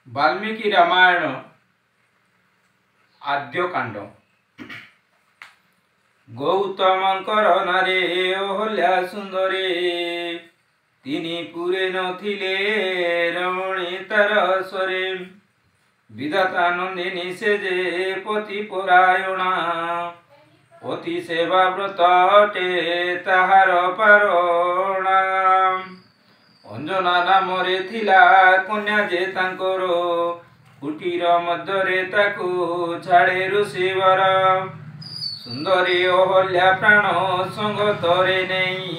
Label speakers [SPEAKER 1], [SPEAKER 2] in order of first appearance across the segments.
[SPEAKER 1] ବାଲ୍ମୀକି ରାମାୟଣ ଆଦ୍ୟକାଣ୍ଡ। ଗୌତମଙ୍କର ନାରୀ ଅହଲ୍ୟା ସୁନ୍ଦରୀ, ତିନି ପୁରେ ନଥିଲେ ରମଣୀ ତାର ସରେ। ବିଧାତା ନନ୍ଦିନୀ ସେ ଯେ ପତି ପରାୟଣା, ଅତି ସେବା ବ୍ରତ ଅଟେ ତାହାର ପାରଣା। ଅଞ୍ଜନା ନାମରେ ଥିଲା କନ୍ୟା ଯେ ତାଙ୍କର, କୁଟୀର ମଧ୍ୟରେ ତାକୁ ଛାଡ଼େ ଋଷିବର। ସୁନ୍ଦରୀ ଅହଲ୍ୟା ପ୍ରାଣ ସଙ୍ଗତରେ ନେଇ,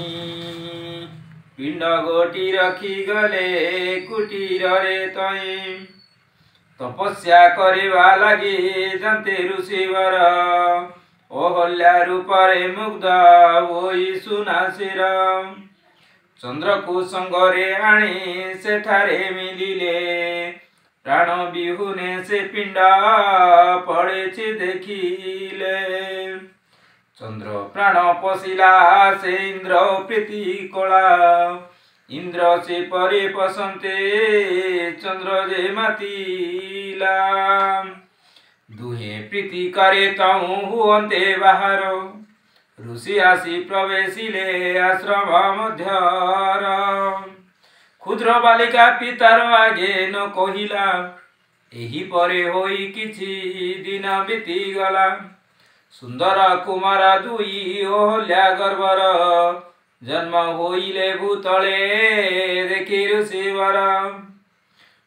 [SPEAKER 1] ପିଣ୍ଡ ଗୋଟି ରଖିଗଲେ କୁଟୀରରେ ତହିଁ। ତପସ୍ୟା କରିବା ଲାଗି ଯାନ୍ତେ ଋଷିବର, ଅହଲ୍ୟା ରୂପରେ ମୁଗ୍ଧ ହୋଇ ସୁନାଶିର। ଚନ୍ଦ୍ରକୁ ସଙ୍ଗରେ ଆଣି ସେଠାରେ ମିଳିଲେ, ପ୍ରାଣ ବିହୁନେ ସେ ପିଣ୍ଡ ପଡ଼ିଛି ଦେଖିଲେ। ଚନ୍ଦ୍ର ପ୍ରାଣ ପଶିଲା ସେ ଇନ୍ଦ୍ର ପ୍ରୀତି କଳା, ଇନ୍ଦ୍ର ସେପରି ପସନ୍ତେ ଚନ୍ଦ୍ର ଯେ ମାତିଲା। ଦୁହେଁ ପ୍ରୀତି କରେ ତହୁଁ ହୁଅନ୍ତେ ବାହାର, ଋଷି ଆସି ପ୍ରବେଶିଲେ ଆଶ୍ରମ ମଧ୍ୟର। କ୍ଷୁଦ୍ର ବାଲିକା ପିତାର ଆଗେ ନ କହିଲା, ଏହି ପରେ ହୋଇ କିଛି ଦିନ ବିତିଗଲା। ସୁନ୍ଦର କୁମାର ଦୁଇ ଅହଲ୍ୟା ଗର୍ଭର, ଜନ୍ମ ହୋଇଲେ ଭୂତଳେ ଦେଖି ଋଷିବର।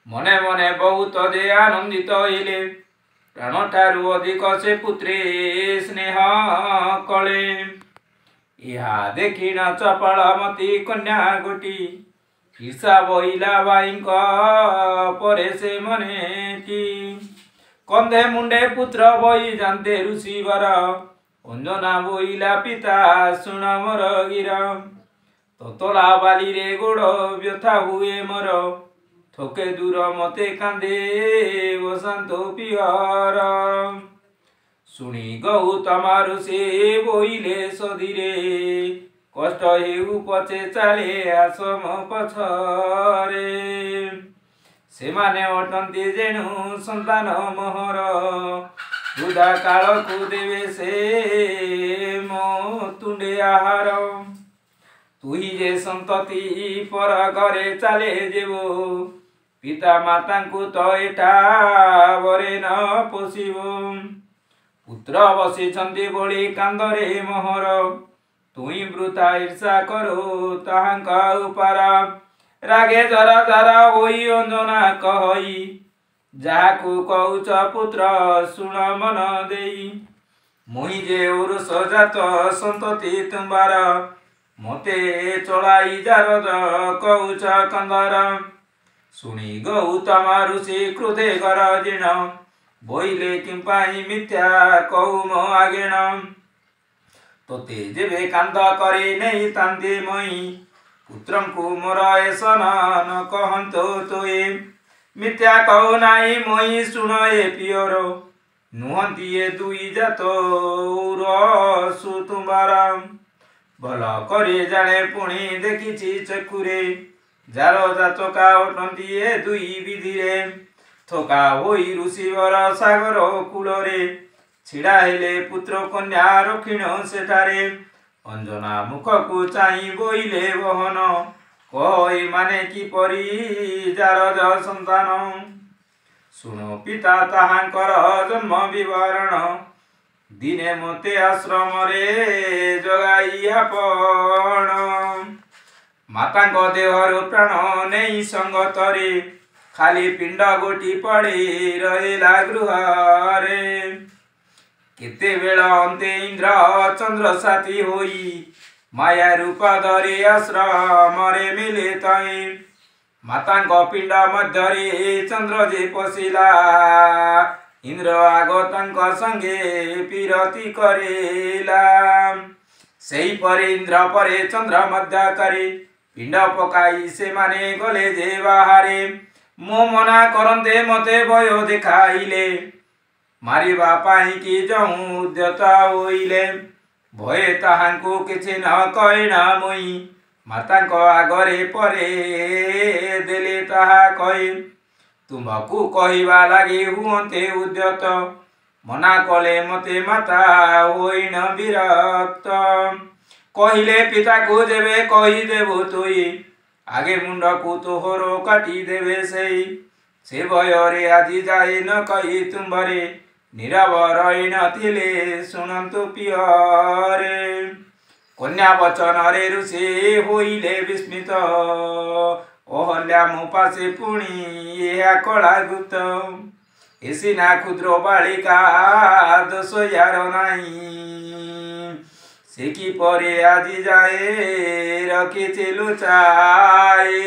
[SPEAKER 1] ମନେ ମନେ ବହୁତ ଯେ ଆନନ୍ଦିତ ହେଲେ, ପ୍ରାଣଠାରୁ ଅଧିକ ସେ ପୁତ୍ରେ ସ୍ନେହ କଳେ। ଏହା ଦେଖିଣ ଚପଳମତି କନ୍ୟା ଗୋଟି, ଈର୍ଷା ବହିଲା ଭାଇଙ୍କ ପରେ ସେ ମନେଟି। କନ୍ଧେ ମୁଣ୍ଡେ ପୁତ୍ର ବହି ଯାନ୍ତେ ଋଷିବର, ଅଞ୍ଜନା ବୋଇଲା ପିତା ଶୁଣ ମୋର ଗିର। ତତଲା ବାଲିରେ ଗୋଡ଼ ବ୍ୟଥା ହୁଏ ମୋର, ଥୋକେ ଦୂର ମତେ କାନ୍ଦେ ବସନ୍ତ ପିଅର। ଶୁଣି ଗୌତମ ଋଷି ବୋଇଲେ ସଧିରେ, କଷ୍ଟ ହେଉ ପଛେ ଚାଲେ ଆସ ମୋ ପଛରେ। ସେମାନେ ଅଟନ୍ତି ଯେଣୁ ସନ୍ତାନ ମୋହର, ବୃଦ୍ଧା କାଳକୁ ଦେବେ ସେ ମୋ ତୁଣ୍ଡେ ଆହାର। ତୁହି ଯେ ସନ୍ତତି ପର ଘରେ ଚାଲେ ଯିବୁ, ପିତା ମାତାଙ୍କୁ ତ ଏଠା ବରେ ନ ପୋଷିବୁ। ପୁତ୍ର ବସିଛନ୍ତି ବୋଳି କାନ୍ଦରେ ମୋହର, ତୁହି ବୃଥା ଈର୍ଷା କରୁ ତାହାଙ୍କ ଉପର। ରାଗେ ଜର ଜର ହୋଇ ଅଞ୍ଜନା କହଇ, ଯାହାକୁ କହୁଛ ପୁତ୍ର ଶୁଣ ମନ ଦେଇ। ମୁହିଁ ଯେ ଔରସ ଜାତ ସନ୍ତତି ତୁମ୍ବାର, ମତେ ଚଳାଇ ଜାରଦ କହୁଛ କନ୍ଦର। ଶୁଣି ଗୌତମ ଋଷି କ୍ରୋଧେ ଗରଜିଣ, ବୋଇଲେ କିମ୍ପାଇଁ ମିଥ୍ୟା କହୁ ମୋ ଆଗେଣ। ତୋତେ ଯେବେ କାନ୍ଦ କରି ନେଇଥାନ୍ତି ମଇ, ପୁତ୍ରଙ୍କୁ ମୋର ଏସନ ନ କହନ୍ତୁ ତୁଇ। ମିଥ୍ୟା କହୁ ନାହିଁ ମୁଇଁ ଶୁଣ ଏ ପିଅର, ନୁହନ୍ତି ଏ ଦୁଇ ଜାତ ଔରସୁ ତୁମ୍ବାର। ଭଲ କରି ଜାଣେ ପୁଣି ଦେଖିଛି ଚକ୍ଷୁରେ, ଯାର ଜାତକା ଅଟନ୍ତି ଏ ଦୁଇ ବିଧିରେ। ଥୋକା ହୋଇ ଋଷିବର ସାଗର କୂଳରେ, ଛିଡ଼ା ହେଲେ ପୁତ୍ର କନ୍ୟା ରକ୍ଷିଣ ସେଠାରେ। ଅଞ୍ଜନା ମୁଖକୁ ଚାହିଁ ବୋଇଲେ ବହନ, କହ ଏମାନେ କିପରି ଜାରଜ ସନ୍ତାନ। ଶୁଣ ପିତା ତାହାଙ୍କର ଜନ୍ମ ବିବରଣ, ଦିନେ ମୋତେ ଆଶ୍ରମରେ ଜଗାଇ ଆପଣ। ମାତାଙ୍କ ଦେହରୁ ପ୍ରାଣ ନେଇ ସଙ୍ଗତରେ, ଖାଲି ପିଣ୍ଡ ଗୋଟି ପଡ଼ି ରହିଲା ଗୃହରେ। କେତେବେଳ ଅନ୍ତେ ଇନ୍ଦ୍ର ଚନ୍ଦ୍ର ସାଥୀ ହୋଇ, ମାୟା ରୂପ ଧରି ଆଶ୍ରମରେ ମିଲେ ତହିଁ। ମାତାଙ୍କ ପିଣ୍ଡ ମଧ୍ୟରେ ଚନ୍ଦ୍ର ଯେ ପଶିଲା, ଇନ୍ଦ୍ର ଆଗ ତାଙ୍କ ସଙ୍ଗେ ପିରତି କରିଲା। ସେହିପରି ଇନ୍ଦ୍ର ପରେ ଚନ୍ଦ୍ର ମଧ୍ୟ କରି, ପିଣ୍ଡ ପକାଇ ସେମାନେ ଗଲେ ଯେ ବାହାରେ। ମୋ ମନା କରନ୍ତେ ମତେ ଭୟ ଦେଖାଇଲେ, ମାରିବା ପାଇଁ କି ଯଉଁ ଉଦ୍ୟତ ହୋଇଲେ। ଭୟେ ତାହାଙ୍କୁ କିଛି ନ କହିଣ ମୁଇଁ, ମାତାଙ୍କ ଆଗରେ ପରେ ଦେଲେ ତାହା କହି। ତୁମ୍ଭକୁ କହିବା ଲାଗି ହୁଅନ୍ତେ ଉଦ୍ୟତ, ମନା କଲେ ମତେ ମାତା ହୋଇଣ ବିରକ୍ତ। କହିଲେ ପିତାକୁ ଯେବେ କହିଦେବୁ ତୁଇ, ଆଗେ ମୁଣ୍ଡକୁ ତୋହର କାଟିଦେବେ ସେଇ। ସେ ଭୟରେ ଆଜି ଯାଏ ନ କହି ତୁମ୍ଭରେ, ନୀରବ ରହି ନଥିଲେ ଶୁଣନ୍ତୁ ପିଅରେ। କନ୍ୟା ବଚନରେ ଋଷି ହୋଇଲେ ବିସ୍ମିତ, ଅହଲ୍ୟା ମୋ ପାଶେ ପୁଣି ଏହା କଳା ଗୁପ୍ତ। ଏ ସିନା କ୍ଷୁଦ୍ର ବାଳିକା ଦୋଷ ୟାର ନାହିଁ, ସେ କିପରି ଆଜି ଯାଏ ରଖିଛି ଲୁଚାଇ।